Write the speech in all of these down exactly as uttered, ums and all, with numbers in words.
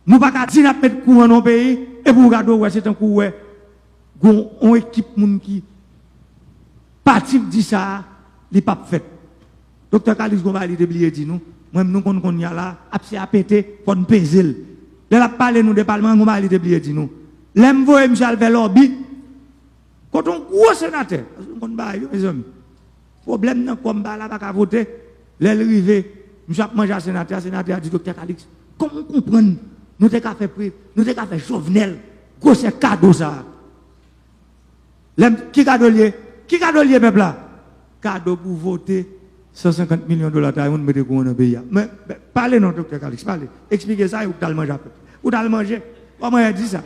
Nou pa ka di n ap met kouran nan yon peyi, epi w gade w wè se tankou w wè gon yon ekip moun ki pati k di sa a, li p ap fèt. Doktè Calixte gon bagay li te bliye di nou. Mwen menm nou konn kounye a la, ap se a pete, fò n peze l. Lè l ap pale nou de palman, gon bagay li te bliye di nou. Lè m voye misye al fè lòbi, kote yon gwo senatè, paske nou konn bagay yo, mezanmi. Pwoblèm nan kòm ba la pa ka vote. Lè l rive, misye ap manje a senatè a, senatè a di, Doktè Calixte, kòman w konprann nou te ka fè pre, nou te ka fè Jovenel gwosè kado sa a? Lè m, ki kado l ye? Ki kado l ye, pèp la? Kado pou vote san senkant milyon dola Taiwan mete kouran nan peyi a. Men, men, pale non, Doktè Calixte, pale. Eksplike sa, ou t al manje a pèp. Ou t al manje. Kòman e di sa?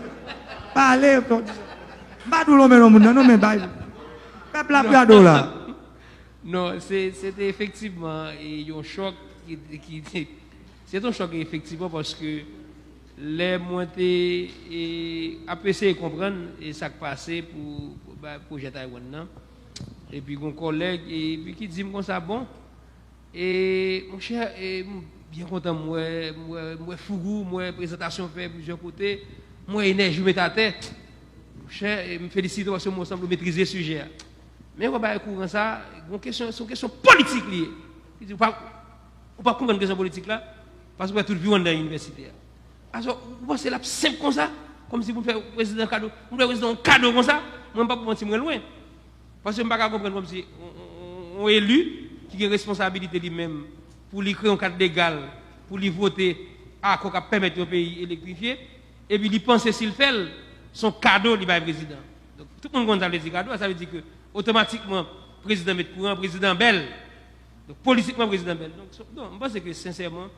Pale, pou di sa. M pa di w lonmen non moun nan, non, men bay. Pèp la ap gade w la. Non, se se te efektivman e, yon chòk ki, ki se te yon chòk efektivman paske lè mwen te e, ap eseye konprann e sa k pase pou, pou ba- pwojè Taiwan nan. Epi gon kòlèg epi ki di m konsa bon, e monchè, e m byen kontan m wè, m wè, m wè fougou, m wè prezantasyon fè plizyè kote, m wè enèji w met atè. Monchè, e m felisite w paske mwen sanble w metrize sijè a. Men wè bagay kouran sa, gon kesyon, se yon kesyon politik li ye. Li di, ou pa, ou pa konprann kesyon politik la, paske w wè tout vi w anndan inivèsite a. Alò, ou panse l ap senp konsa? Kòmsi pou n fè prezidan kado, pou n fè prezidan yon kado konsa? Mwen m p ap manti, mwen lwen. Paske m pa ka konprann kòmsi yon, yon, yon, yon eli ki gen responsabilite li menm pou li kreye yon kad legal, pou li vote akò k ap pèmèt yon peyi elektrifye, epi li panse si l fè l, se yon kado li bay prezidan. Donk, tout moun konn sa vle di kado a, sa vle di ke otomatikman prezidan met kouran, prezidan bèl. Donk, politikman prezidan bèl. Donk, so, non, m panse ke sensèman,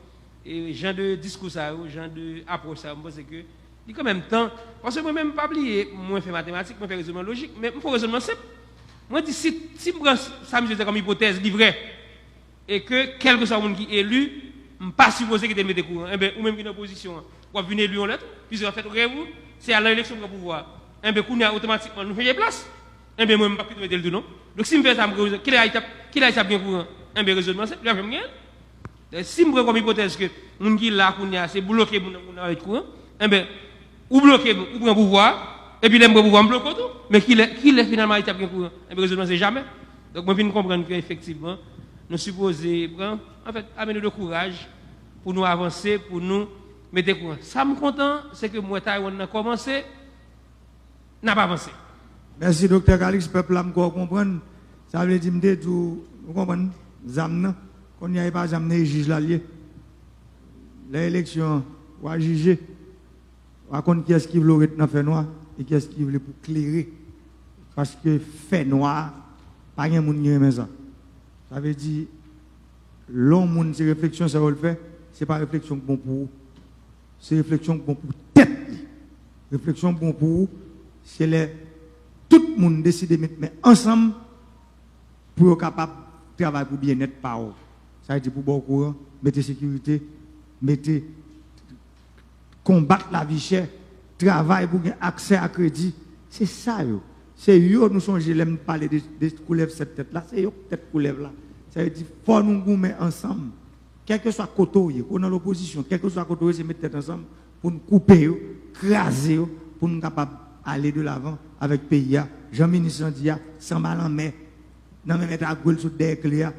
e jan de diskou sa yo, jan de apwòch sa yo, m panse ke li kanmenm tan. Paske mwen menm, pa bliye, mwen fè matematik, mwen fè rezònman lojik, men m fè yon rezònman senp. Mwen di, si, si m pran sa misye di kòm ipotèz, li vrè, e ke kèlkeswa moun ki eli, m pa sipoze kite l mete kouran. Enben, ou menm ki nan opozisyon an, w ap vin eli yon lè tou, piske anfèt, rèv ou, se al nan eleksyon pran pouvwa a. Enben, kounye a, otomatikman, nou chanje plas. Enben, mwen, m p ap kite w mete l tou non. Donk, si m fè sa, m, kilè Ayiti ap, kilè Ayiti ap gen kouran? Enben, rezònman senp, li p ap janm genyen l. Si m pran kòm ipotèz ke moun ki la kounye a, se bloke moun nan, moun nan ret kouran, enben, ou bloke m, ou pran pouvwa a, epi lè m pran pouvwa a, m bloke w tou. Men kilè, kilè finalman Ayiti ap gen kouran? Enben, rezònman se jamè. Donk, mwen vin konprann ke efektivman, nou sipoze pran, anfèt, ame nou de kouraj pou nou avanse, pou nou mete kouran. Sa m kontan, se ke m wè Taiwan nan kòmanse, n ap avanse. Mèsi, Doktè Calixte. Pèp la, m kwè w konprann. Sa vle di, m te di w, ou konprann, zam nan. Kounye a, e pa zam nan, e jij la l ye. Lè eleksyon an, w a jije. W a konn kiyès ki vle w ret nan fènwa e kiyès ki vle pou w klere. Paske fènwa a, pa gen moun ki renmen sa. Sa vle di, lè yon moun, se refleksyon sa yo l fè, se pa refleksyon k bon pou ou. Se refleksyon k bon pou tèt li. Refleksyon k bon pou ou, se lè tout moun deside met men ansanm pou yo kapab travay pou byennèt pa w. Sa vle di pou ba w kouran, mete sekirite, mete konbat lavi chè, travay pou gen aksè a kredi. Se sa yo. Se yo nou sonje lè m pale de, de koulèv sèt tèt la, se yo k tèt koulèv la. Sa vle di fò nou goumen ansanm. Kèlkeswa kote w ye, ke w nan lopozisyon, kèlkeswa kote w ye, se met tèt ansanm pou n koupe yo, kraze yo, pou n kapab ale de lavan avèk peyi a. Jan minis lan di a, san ba lanmè, nan men mèt a gwe l sot dèyè kle a,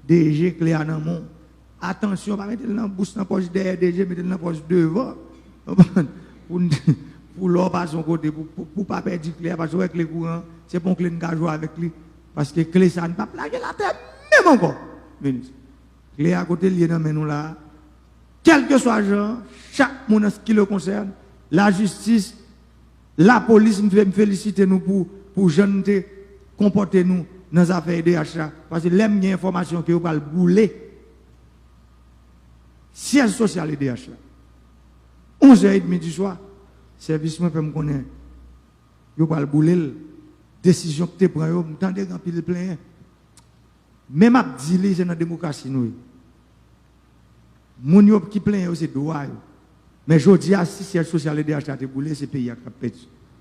DG kle a nan men w. Atansyon, pa mete l nan bous, nan pòch dèyè DG, mete l nan pòch devan. Konprann? Pou n, pou lè w pase yon kote, pou, pou, pou w pa pèdi kle a, paske w wè kle kouran, se pa yon kle n ka jwe avèk li. Paske kle sa, n p ap lage l atè menm ankò, minis. Kle a kote l ye nan men nou la a. Kèlkeswa jan, chak moun an ce qui le concerne, lajistis, lapolis, m fe-, m felisite nou pou, pou jan n te konpòte nou nan zafè E D H la. Paske lè m gen enfòmasyon ke yo pral boule syèj sosyal E D H la, onzè edmi di swa, sèvis mwen fè m konnen yo pral boule l. Desizyon k te pran yo, m tande gen anpil plenyen. Men m ap di li, se nan demokrasi nou ye. Moun yo ki plenyen yo, se dwa yo. Men jodi a, si syèj sosyal E D H la te boule, se peyi a k t ap pèdi.